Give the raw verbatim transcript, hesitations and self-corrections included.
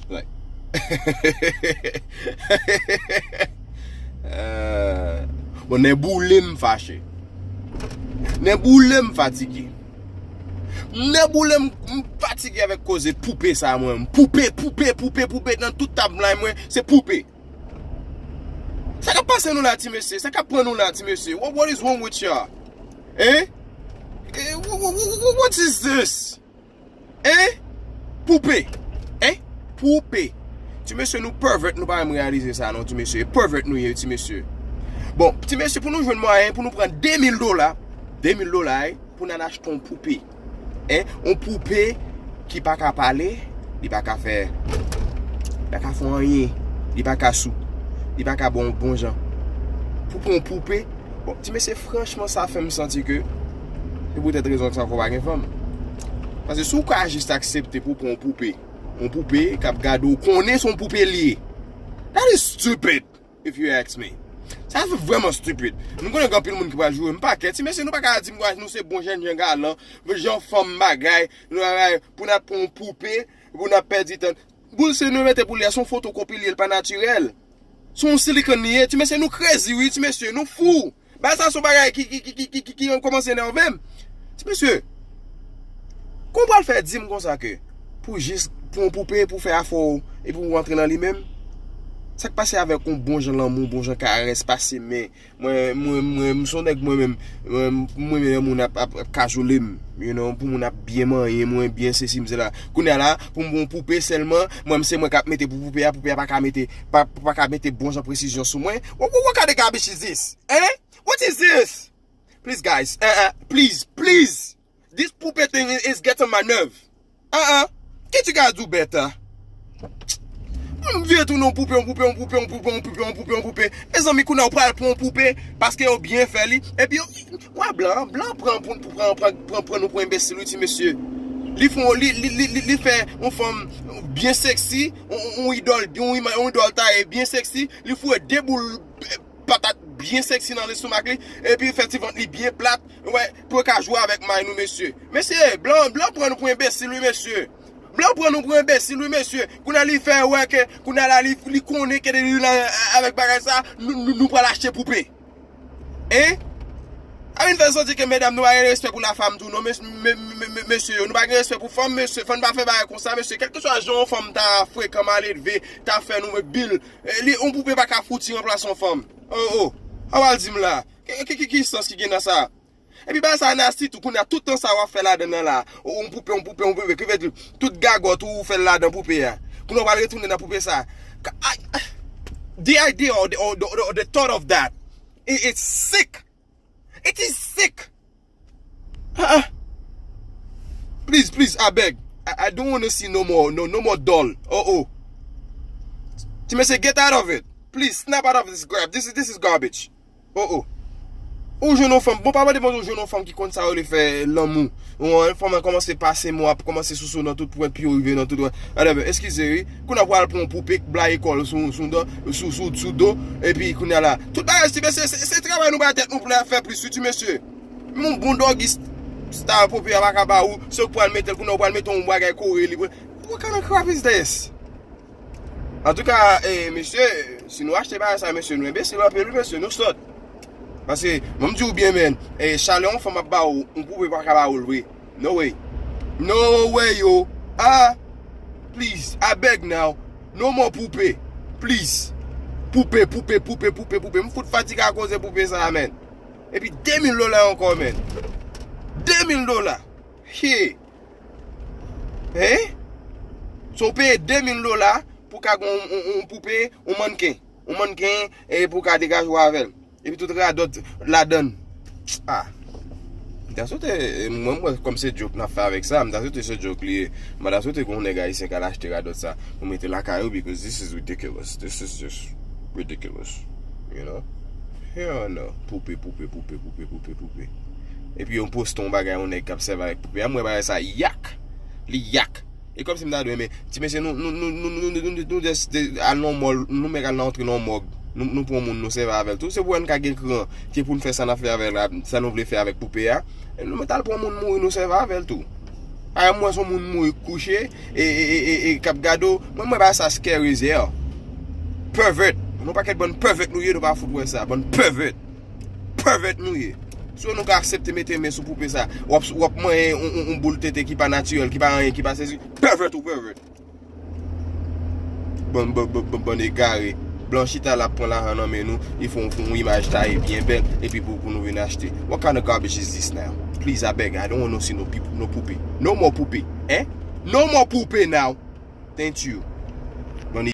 Like. Euh, bon, nèboule m fache. Nèboule m fatige. Nèboule m, m fatige avèk koze poupe sa, mwen. Poupe, poupe, poupe, poupe. Nan tout timeline mwen, se poupe. Sa k ap pase nou la, ti mesye? Sa k ap pran nou la, ti mesye? What, what is wrong with y'all? Hein? Eh, wha- wha- wha- wha- what is this? Hein? Poupe. Hein? Poupe. Ti mesye, nou pervert, nou pa menm reyalize sa non, ti mesye. Pervert nou ye, ti mesye. Bon, ti mesye, pou nou jwenn mwayen pou nou pran de mil dola, de mil dola, wi, pou n al achte yon poupe. Hein? Yon poupe ki pa ka pale, li pa ka fè, li pa ka fè anyen, li pa ka sou, li pa ka bon bon jan. Pou pran yon poupe, bon, ti mesye, franchman, sa fè m santi ke se poutèt rezon sa fè w pa gen fanm. Paske si w ka jis aksepte pou pran yon poupe, yon poupe k ap gade w, konnen se yon poupe li ye. That is stupid, if you ask me. Sa se vrèman stupid. M konnen gen anpil moun ki pral joure m pakèt. Ti mesye, nou pa ka di m nou se bon jèn jan galan, jan fanm bagay, nou bagay, pou n ap pran yon poupe, pou n ap pèdi tan. Boul se nou mete pou li a, se yon fotokopi li ye, l pa natirèl. Se yon silikòn li ye. Ti mesye, nou crazy, wi, ti mesye, nou fou. Bagay sa se yon bagay ki, ki, ki, ki, ki, ki, ki kòmanse enève m. Ti mesye, kon pral fè di m konsa ke pou jis pran yon poupe, pou fè afè w, epi w antre nan li menm? Sa k pase avèk yon bon jan lanmou, bon jan karès, pase men? Mwen, mwen, mwen, m se yon nèg mwen menm, mwen, mwen renmen lè moun ap, ap, ap kajole m, you know, pou moun ap byen manyen mwen, byen sesi, m se la. Kounye a la, pou m pran yon poupe sèlman, mwen, m se mwen k ap mete pou poupe a, poupe a pa ka mete, pa, pa ka mete bon jan presizyon sou mwen. What, what, what kind of garbage is this? Hein? What is this? Please, guys. Uh, uh, please, please. This poupe thing is getting my nerve. Uh, uh. Can't you guys do better? M vye tounen yon poupe, yon poupe, yon poupe, yon poupe, yon poupe, yon poupe, yon poupe. Mezanmi, kounye a w pral pran yon poupe, paske yo byen fè li. Epi yo, w a blan, blan pran, pran, pran, pran, pran, pran nou pou enbesil, wi, ti mesye. Li fè, li, li, li, li, li fè yon fanm byen sexy, yon, yon, yon idòl, yon ima- yon idòl taye byen sexy, li foure de boul patat byen sexy nan lestomak li, epi fè ti vant li byen plat, wè, pou yo ka jwe avèk may nou, mesye. Mesye, blan, blan pran nou pou enbesil, wi, mesye. Blan pran nou pou enbesil, wi, mesye. Kounye a li fè wè ke, kounye a la, li, li konnen ke li la avèk bagay sa, nou, nou, nou pral achte poupe. Hein? A vin fè santi ke medam nou pa gen respè pou lafam tou, non, mes- me- me- me- mesye yo. Nou pa gen respè pou fanm, mesye. Fò n pa fè bagay konsa, mesye. Kèlkeswa jan yon fanm ta frekan, maledve, ta fè nou, men bil, eh, li, yon poupe pa ka fouti ranplase yon fanm. Oh, oh. Sa w al di m la? Ki, ki, ki, ki sans ki gen nan sa? Epi bagay sa nasty tou, kounye a tout tan sa w ap fè ladan nan la. Ou, yon poupe, yon poupe, yon poupe, ki vle di tout gagòt ou, ou fè l ladan poupe a. Kounye a w pral retounen nan poupe sa. Ka- I- The idea or the, or the, or the thought of that, it, it's sick. It is sick. Uh-uh. Please, please, I beg. I, I don't want to see no more, no, no more doll. Oh, oh. Ti mesye, get out of it. Please, snap out of this crap. This is, this is garbage. Oh, oh. Ou jwenn yon fanm, bon, pa mande mwen ou jwenn yon fanm ki konn sa yo le fè lanmou. Yon fanm nan kòmanse pase mo, ap kòmanse souse w nan tout pwent pye w, rive nan tout. Whatever, eskize wi. Kounye a pral pran yon poupe k blayi kò l sou, sou, do, sou, sou, sou do. Epi kounye a la, tout bagay, ti mesye, se, se travay nou bay tèt nou pou l ap fè plis, wi, ti mesye. Yon bon doggy style poupe a pa ka ba ou, se ou k pral mete l, kounye a ou pral mete yon bagay kore li. What kind of crap is this? Antouka, eh, mesye, si nou achte bagay sa, mesye, nou enbesil anpil, wi, mesye, nou sòt. Paske, ban m di w byen, man, eh, chalè yon fanm ap ba ou, yon poupe pa ka ba ou l vre. No way. No way, yo. Ah, please, I beg now. No more poupe. Please. Poupe, poupe, poupe, poupe, poupe. M fout fatige a koze poupe sa, man. Epi de mil dola ankò, man. De mil dola. Hey. Hein? So, w peye de mil dola pou ka gen yon, yon, yon poupe, yon mannken. Yon mannken, e pou ka degaje w avè l. Epi tout radòt ladan l. Ah. M ta swete, e, mwen, mwen, kòm se joke n ap fè avèk sa, m ta swete se joke li ye. M pa ta swete gen yon nèg ayisyen k al achte radòt sa pou mete lakay ou, because this is ridiculous. This is just ridiculous. You know? Hell no. Poupe, poupe, poupe, poupe, poupe, poupe. Epi yo poste yon bagay, yon nèg k ap sèvi avèk poupe a. M wè bagay sa yak. Li yak. E kòmsi m ta dwe, men, ti mesye, nou, nou, nou just, de, al nan mòg, nou mèt al nan antre nan mòg. Nou, nou pran moun, nou sèvi avè l tou. Se pou wè n ka gen kran, ke pou n fè sa n ap fè avè l la, sa nou vle fè avèk poupe a. E nou mèt al pran moun mouri, nou sèvi avè l tou. Ay, mwen se yon moun mouri kouche e, e, e, e, e k ap gade w. Mwen, mwen pa sa scary as hell. Pervert. Nou pakèt bann pervert nou ye, nou pa fout wè sa. Bann pervert. Pervert nou ye. So nou ka aksepte mete men sou poupe sa. W ap, w ap manyen yon, yon, yon boul tete ki pa natirèl, ki pa anyen, ki pa sezi. Pervert ou pervert. Bann, bann, bann, bann, bann egare. Blan chita la pran lajan nan men nou, li fè yon, yon imaj taye byen bèl, epi pou, pou nou vin achte. What kind of garbage is this now? Please, I beg, I don't want no see no people, no poupe. No more poupe. Hein? No more poupe now. Thank you.